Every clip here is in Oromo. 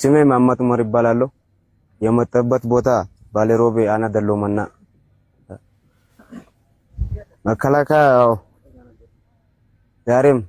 ስሜ መሀመድ ኡመር ይባላለሁ። የመጣሁበት ቦታ ባሌሮቤ አና ደሎመና መከላከያ ያው ዛሬም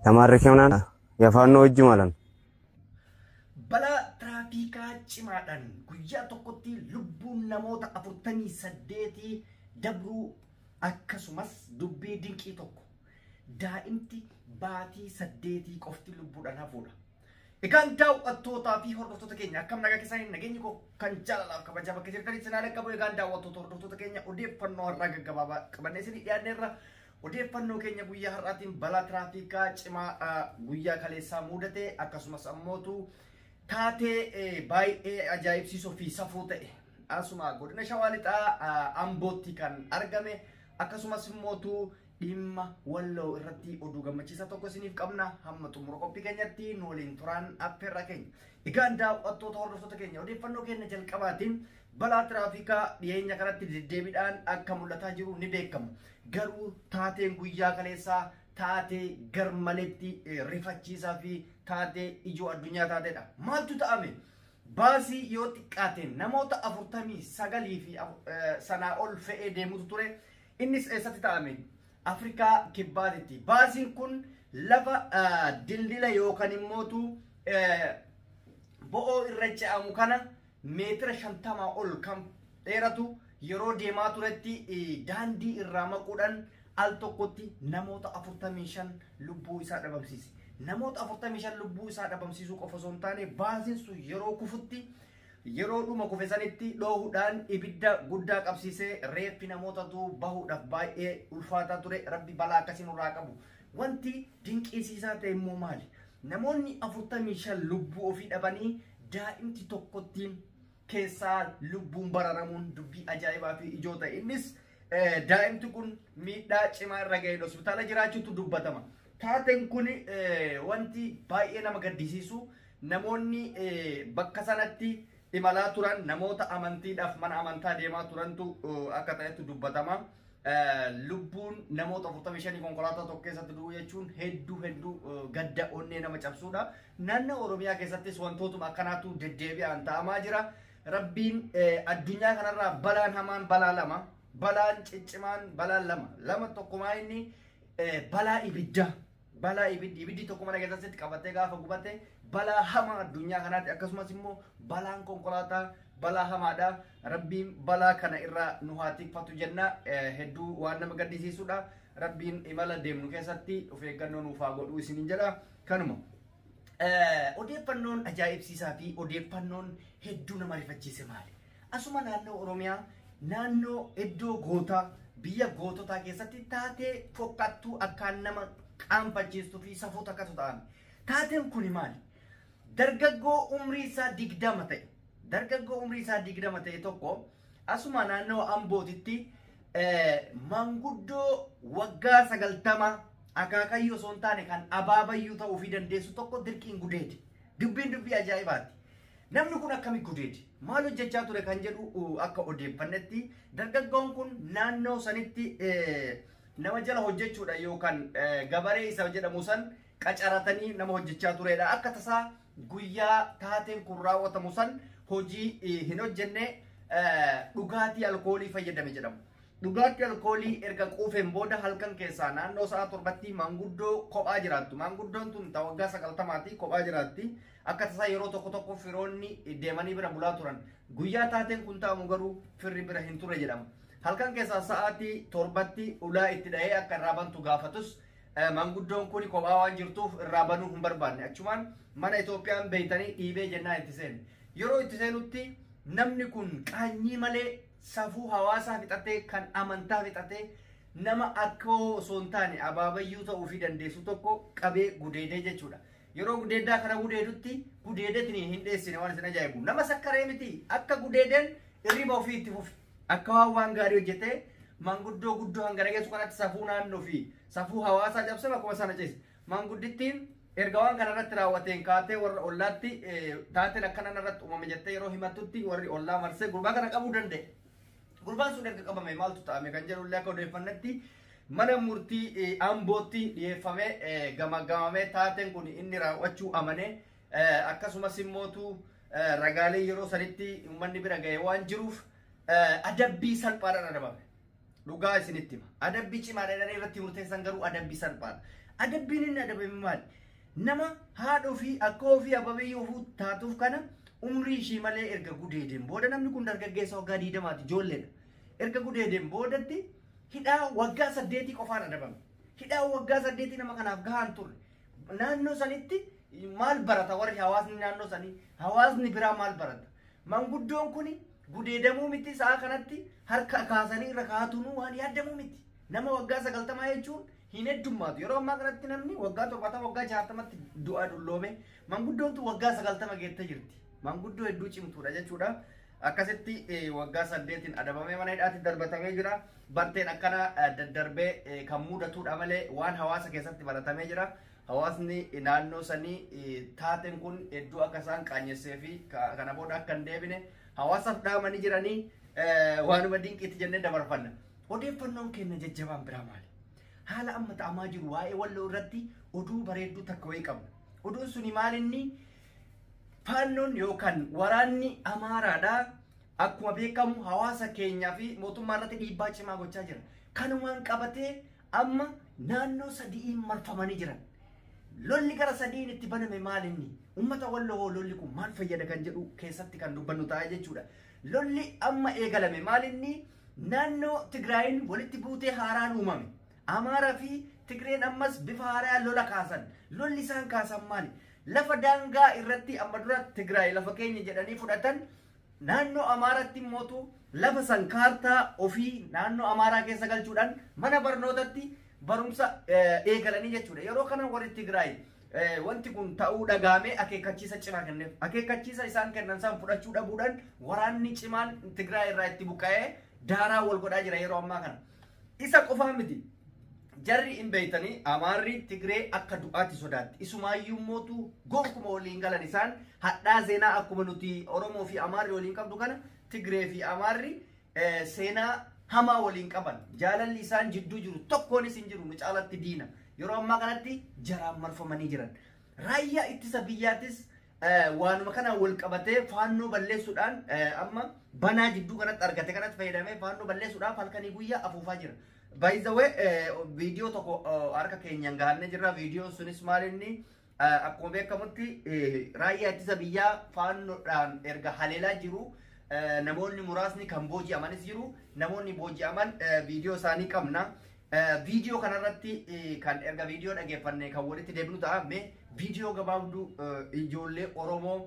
ተማርኬ ምናምን የፋኖ እጅ ማለት ነው። Balaa tiraafikaa cimaadhaan guyyaa tokkotti lubbuun namoota 48 dabruu, akkasumas dubbii dinqii tokko daa'imti baatii 8 qofti lubbuudhaan hafuudha. Egaan daawwattootaa fi hordoftoota keenya, akkam nagaa keessanii? Nageenyi koo kan jaalalaaf kabajaa bakka jirtanitti sinaa qabu. Egaan daawwattoota, hordoftoota keenya, odeeffannoo har'aa gaggabaabaa qabannee isinii dhiyaanneerra. Odeeffannoo keenya guyyaa har'aatiin balaa tiraafikaa cimaa guyyaa kaleessaa mudate, akkasumas ammootu taatee baay'ee ajaa'ibsiisuu fi safuu ta'e asuma godina Shawaa Lixaa Ambootti kan argame, akkasumas immootu dhimma Walloo irratti oduu gammachiisaa tokko isiniif qabna. Hamma xumura qophii keenyatti nu waliin turaan affeerra keenya. Egaan daawwattoota, hordoftoota keenya, odeeffannoo keenya jalqabaatiin balaa tiraafikaa dhiyeenya kanatti deddeebiidhaan akka mul'ataa jiru ni beekama. Garuu taateen guyyaa kaleessaa taatee garmaleetti rifachiisaa fi taatee ijoo addunyaa taateedha. Maaltu ta'ame? Baasii yoo xiqqaate namoota 49 fi sanaa ol fe'ee deemutu ture. Innis eessatti ta'ame? Afrikaa Kibbaatitti. Baasiin kun lafa dildila yookaan immootu bo'oo irra ce'amu kana meetira 50 ol kan dheeratu yeroo deemaa turetti daandii irraa maquudhaan al tokkotti namoota 45 lubbuu isaa dhabamsiise. Namoota 45 lubbuu isaa dhabamsiisuu qofa osoo hin taane, baasiin sun yeroo kufutti, yeroo dhuma kufe sanitti dhoohuudhaan ibidda guddaa qabsiisee reeffi namootatu bahuudhaaf baay'ee ulfaataa ture. Rabbi balaa akkasii nurraa qabu. Wanti dinqisiisaa ta'e immoo maali? Namoonni 45 lubbuu ofii dhabanii daa'imti tokkottiin keessaa lubbuun bararamuun dubbii ajaa'ibaa fi ijoo ta'e. Innis daa'imti kun miidhaa cimaa irra ga'een hospitaala jiraachuutu dubbatama. Taateen kun wanti baay'ee nama gaddisiisu, namoonni bakka sanatti imalaa turan namoota amantiidhaaf mana amantaa deemaa turantu akka ta'etu dubbatama. Lubbuun namoota 45 konkolaataa tokko keessatti du'u jechuun hedduu hedduu gadda onnee nama cabsuudha. Naannoo Oromiyaa keessattis wantootuma akkanaatu deddeebi'aan ta'amaa jira. Rabbiin addunyaa kanarraa balaan hamaan balaa lama, balaan ciccimaan balaan lama. Lama tokkumaa inni balaa ibiddaa. Balaa ibiddi, ibiddi tokko mana keessatti qabatee gaafa gubate balaa hamaa addunyaa kanaati. Akkasumas immoo balaan konkolaataa balaa hamaadha. Rabbiin balaa kana irraa nu haa tikfatu jenna. Hedduu waan nama gaddisiisudha. Rabbiin imala deemnu keessatti of eeggannoo nuuf haa godhu isiniin jedha. Kanuma. Odeeffannoon ajaa'ibsiisaa fi odeeffannoon hedduu nama rifachiise maali? Asuma naannoo Oromiyaa, naannoo iddoo gootaa, biyya goototaa keessatti taatee fokkattuu akkaan nama qaanfachiistuu fi safuu takkatu ta'an. Taateen kuni maali? Dargaggoo umrii isaa 20 ta'e. Dargaggoo umrii isaa 20 ta'e tokko asuma naannoo Ambootitti manguddoo waggaa 90, akaakayyuu osoo hin taane kan abaabayyuu ta'uu fi dandeessu tokko dirqiin gudeede. Dubbiin dubbii ajaa'ibaati. Namni kun akkami gudeede? Maal hojjechaa ture kan jedhu, akka odeeffannetti dargaggoon kun naannoo sanitti nama jala hojjechuudha yookaan gabaree isa jedhamu san qacaratanii nama hojjechaa turedha. Akka tasaa guyyaa taateen kun raawwatamu san hojii hin hojjenne, dhugaatii alkoolii fayyadame jedhamu. Dhugaatii alkoolii erga quufeen booda halkan keessaa naannoo sa'a 7tti manguddoo kophaa jiraattu. Manguddoon tun ta waggaa 90ti, kophaa jiraatti. Akka tasaa yeroo tokko tokko firoonni deemanii bira bulaa turan. Guyyaa taateen kun ta'amu garuu firri bira hin turre jedhama. Halkan keessaa sa'aatii 7tti ulaa itti dhahee akka irraa bantu gaafatus, manguddoon kun kophaa waan jirtuuf irraa banuu hin barbaanne. Achumaan mana Itoophiyaan beeytanii dhiibee jennaan itti seene. Yeroo itti seenutti namni kun qaanyii malee safuu hawaasaa fixatee, kan amantaa fixatee, nama akka osoo hin taane abaabayyuu ta'uu fi dandeessu tokko qabee gudeedee jechuudha. Yeroo gudeeddaa kana gudeedutti gudeedeetiin hin dheessine. Waan isin ajaa'ibu, nama sakkaree miti, akka gudeedeen irriba ofii itti fufe. Akka waan waan gaarii hojjetee manguddoo guddoo hanga geessu kanatti safuu naannoo fi safuu hawaasaa cabsame akkuma sana ceese. Manguddittiin erga waan kana irratti raawwateen kaatee warra ollaatti taateen akkana irratti uumame jettee yeroo himattutti warri ollaa marsee gurbaa kana qabuu danda'e. Gurbaan sun erga qabame maaltu ta'ame kan jedhu illee akka odeeffannetti mana murtii Ambootti dhiyeeffamee gamagamamee taateen kun inni raawwachuu amane. Akkasumas immootu ragaalee yeroo sanitti uummanni bira ga'e waan jiruuf adabbii salphaadhaan adabame. Dhugaa isinitti hima. Adabbii cimaadha jedhanii irratti murteessan garuu adabbii salphaadha. Adabbiin inni adabame maali? Nama haadha ofii akka ofii ababeeyyii ofii taatuuf kana umrii ishii malee erga gudeedeen booda namni kun dargaggeessa waggaa 20ti ijoolleedha. Erga gudeedeen boodatti hidhaa waggaa 8 qofaan adabame. Hidhaa waggaa 8 nama kanaaf gahaan turre. Naannoo sanitti maal barata warri hawaasni naannoo sanii hawaasni biraa maal barata? Manguddoon kuni gudeedamuu miti sa'a kanatti harka kaasanii irra kaa'atuun waan yaadamuu miti. Nama waggaa 90 jechuun hin heddummaatu. Yeroo ammaa kanatti namni waggaa 70 waggaa 60tti du'a dulloome manguddoontu waggaa 90 geettee jirti. Manguddoo hedduu cimtuudha jechuudha. Akkasitti waggaa 8 adabamee mana hidhaatti darbatamee jira. Barteen akkana daddarbee kan mudatudha malee waan hawaasa keessatti baratamee jira. Hawaasni naannoo sanii taateen kun hedduu akka isaan qaanyessee fi kana booda akka hin deebine hawaasaaf dhaamanii jiranii waanuma dinqiitti jennee dabarfanna. Odeeffannoon keenya jajjabaan biraa maali? Haala amma ta'amaa jiru waa'ee walloo irratti oduu bareedduu takka wayii qabna. Oduun suni maal inni faannoon yookaan waraanni Amaaraadhaa akkuma beekamu hawaasa keenyaa fi mootummaa irratti dhiibbaa cimaa gochaa jira. Kanumaan qabatee amma naannoo sadiin marfamanii jiran. Lolli gara sadiin itti baname maal inni? Uummata walloo hoo lolli kun maal fayyada kan jedhu keessatti kan dubbannu ta'a jechuudha. Lolli amma eegalame maal inni? Naannoo Tigraayin walitti buutee haaraan uumame. Amaaraa fi Tigreen ammas bifa haaraa lola kaasan. Lolli isaan kaasan maali? Lafa daangaa irratti amma dura Tigraay lafa keenya jedhanii fudhatan naannoo Amaaratti immootu lafa san kaartaa ofii naannoo Amaaraa keessa galchuudhaan mana barnootatti barumsa eegalanii jechuudha. Yeroo kana warri Tigraay wanti kun ta'uu dhagaamee akeekkachiisa cimaa kenneef. Akeekkachiisa isaan kennan san fudhachuu dhabuudhaan waraanni cimaan Tigraay irraa itti buqqa'ee daaraa wal godhaa jira yeroo ammaa kana. Isa qofaa miti. Jarri hin beeytanii Amaarri Tigree akka du'aatti sodaatti. Isumaayyuu mootu gonkuma waliin galan isaan hadhaa seenaa akkuma nuti Oromoo fi Amaarri waliin qabdu kana Tigree fi Amaarri seenaa hamaa waliin qaban. Jaalalli isaan jidduu jiru tokkoonis hin jiru nu caalatti diina. Yeroo ammaa kanatti jaraan marfamanii jiran. Raayyaa ittisa biyyaatis waanuma kana wal qabatee faannoo balleessuudhaan amma banaa jidduu kanatti argate kanatti fayyadamee faannoo balleessuudhaaf halkanii guyyaa afuufaa jira. By the way, viidiyoo tokko harka keenyaan gahannee jirra. Viidiyoon sunis maal inni akkuma beekamutti raayyaa ittisa biyyaa faannoodhaan erga haleelaa jiru namoonni muraasni kan booji'amanis jiru. Namoonni booji'aman viidiyoo isaanii qabna. Viidiyoo kanarratti kan erga viidiyoo dhageeffanne kan walitti deebinu ta'a. Mee viidiyoo gabaabduu ijoollee Oromoo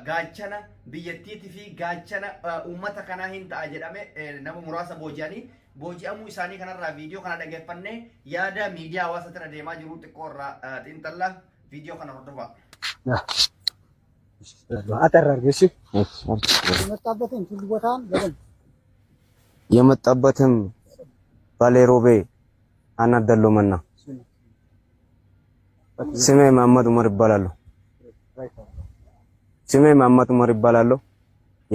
gaachana biyyattiitii fi gaachana uummata kanaa hin ta'a jedhame nama muraasa booji'anii booji'amuu isaanii kanarraa viidiyoo kana dhageeffannee yaada miidiyaa hawaasaatti irra deemaa jiru xiqqoo irraa xiinxallaa viidiyoo kana hordofaa. አጠር አድርገህ እሺ። የመጣበትን ሁሉ ቦታን በደንብ የመጣበትም ባሌ ሮቤ አናደሎመና ስሜ መሐመድ ዑመር ይባላለሁ። ስሜ መሐመድ ዑመር ይባላለሁ።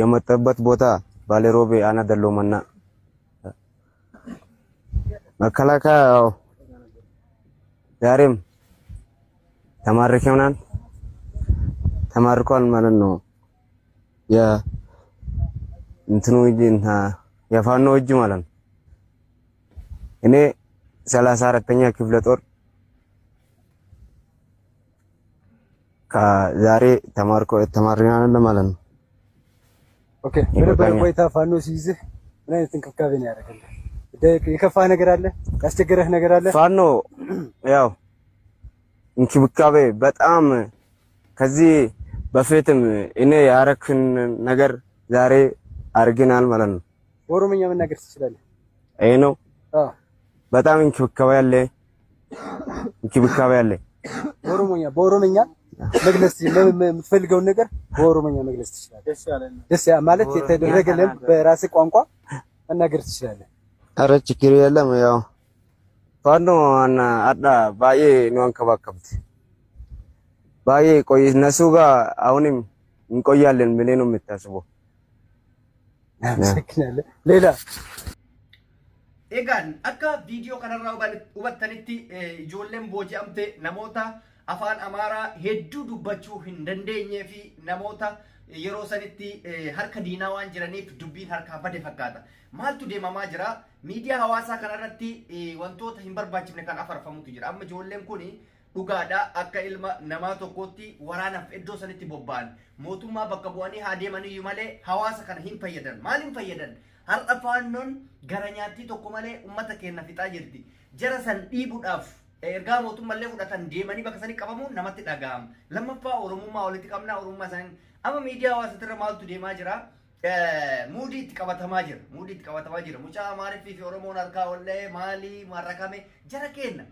የመጣበት ቦታ ባሌ ሮቤ አናደሎመና መከላከያ ያው ዛሬም ተማርከናል ተማርኳል ማለት ነው። የእንትኑ እጅ እና የፋኖ እጅ ማለት ነው። እኔ 34ኛ ክፍለ ጦር ከዛሬ ተማርኮ ተማርናል ማለት ነው። ኦኬ በነበረ ቆይታ ፋኖ ሲይዝህ ምን አይነት እንክብካቤ ነው ያደረገልህ? የከፋ ነገር አለ? ያስቸገረህ ነገር አለ? ፋኖ ያው እንክብካቤ በጣም ከዚህ በፊትም እኔ ያረክን ነገር ዛሬ አድርገናል ማለት ነው። በኦሮምኛ መናገር ትችላለህ? ይሄ ነው። አዎ በጣም እንክብካቤ አለ፣ እንክብካቤ አለ። በኦሮምኛ መግለጽ የምትፈልገውን ነገር በኦሮምኛ መግለጽ ትችላለህ። ደስ ያ ማለት የተደረገልህን በራስህ ቋንቋ መናገር ትችላለህ። ኧረ ችግር የለም። ያው ፋኖ አና አዳ ባዬ ነው አንከባከብት ባዬ ቆይ እነሱ ጋር አሁንም እንቆያለን ብለህ ነው የምታስበው። አመሰግናለሁ። ሌላ Egaan akka viidiyoo kanarraa hubattanitti ijoolleen booji'amte namoota afaan Amaaraa hedduu dubbachuu hin dandeenyee fi namoota yeroo sanitti harka diinaa waan jiraniif dubbiin harkaa bade fakkaata. Maaltu deemamaa jira? Miidiyaa hawaasaa kanarratti wantoota hin barbaachifne kan afarfamutu jira. Amma ijoolleen kun dhugaadha akka ilma namaa tokkootti waraanaaf iddoo sanitti bobba'an. Mootummaa bakka bu'anii haa deemaniyyuu malee hawaasa kana hin fayyadan. Maal hin fayyadan? Har'a faannoon gara nyaattii tokko malee uummata keenya fixaa jirti. Jara san dhiibuudhaaf ergaa mootummaallee fudhatan deemanii bakka sanii qabamuun namatti dhaga'ama. Lammaffaa Oromummaa walitti qabnaa Oromummaa isaanii. Amma miidiyaa hawaasatirra maaltu deemaa jira? Muudii itti qabatamaa jira. Muudii itti qabatamaa jira. Mucaa Amaariffii fi Oromoon harkaa wallee maalii marrakame jara kenna.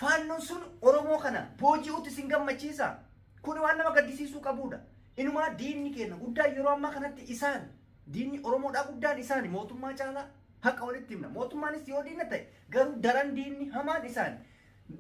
Faannoon sun Oromoo kana booji'uutti isin gammachiisa. Kun waan nama gaddisiisuu qabudha. Inumaa diinni keenya guddaan yeroo ammaa kanatti isaan. Diinni Oromoodhaa guddaan isaani mootummaa caalaa haqa walitti himna. Mootummaanis yoo diina ta'e garuu daran diinni hamaan isaani.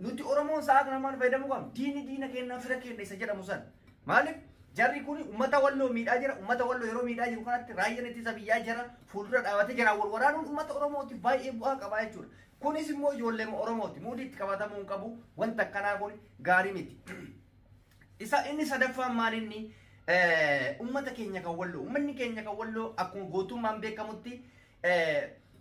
Nuti Oromoon sa'a kana maal fayyadamuu qabna? Diinni diina keenya fira keenya isa jedhamu san. Maaliif? Jarri kun uummata walloo miidhaa jira. Uummata walloo yeroo miidhaa jiru kanatti raayyaan ittisa biyyaa jira. Fuuldura dhaabatee jira. Wal waraanuun uummata Oromootiif baay'ee bu'aa qaba jechuudha. Kunis immoo ijoollee Oromooti. Muudii itti qabatamuu hin qabu. Wanta akkanaa kun gaarii miti. Isa inni sadaffaan maal inni uummata keenya kan walloo. Uummanni keenya kan walloo akkuma gootummaan beekamutti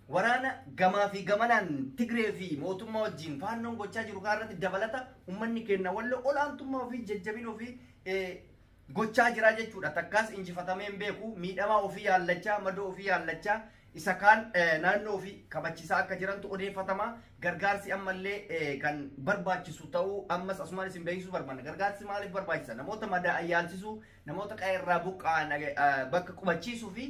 waraana gamaa fi gamanaan Tigree fi mootummaa wajjin faannoon gochaa jiru kanarratti dabalata uummanni keenya walloo olaantummaa ofii jajjabina ofii gochaa jira jechuudha. Takkaas injifatamee hin beeku miidhamaa ofii yaallachaa madoo ofii yaallachaa isa kaan naannoo ofii kabachiisaa akka jirantu odeeffatama. Gargaarsi ammallee kan barbaachisu ta'uu ammas asumaan isin beeksisuu barbaanna. Gargaarsi maaliif barbaachisa? Namoota madaa'an yaalchisuu, namoota qe'ee irraa buqqa'an bakka qubachiisuu fi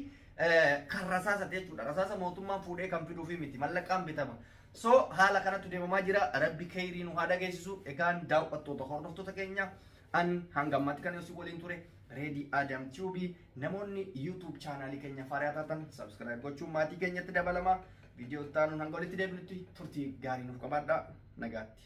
kan rasaasa jechuudha. Rasaasa mootummaan fuudhee kan fiduufi miti. Mallaqaan bitama. So haala kanatti deemamaa jira. Rabbi kheyrii nu haa dhageessisu. Egaan daawwattoota hordoftoota keenya an hanga ammaatti kan isin waliin ture Reedii Adam Tube. Namoonni YouTube chaanaalii keenya faaraa taatan subscribe gochuun maatii keenyatti dabalama. Viidiyoo itti aanuun hanga walitti deebinutti turtii gaarii nuuf qabaadhaa. Nagaatti.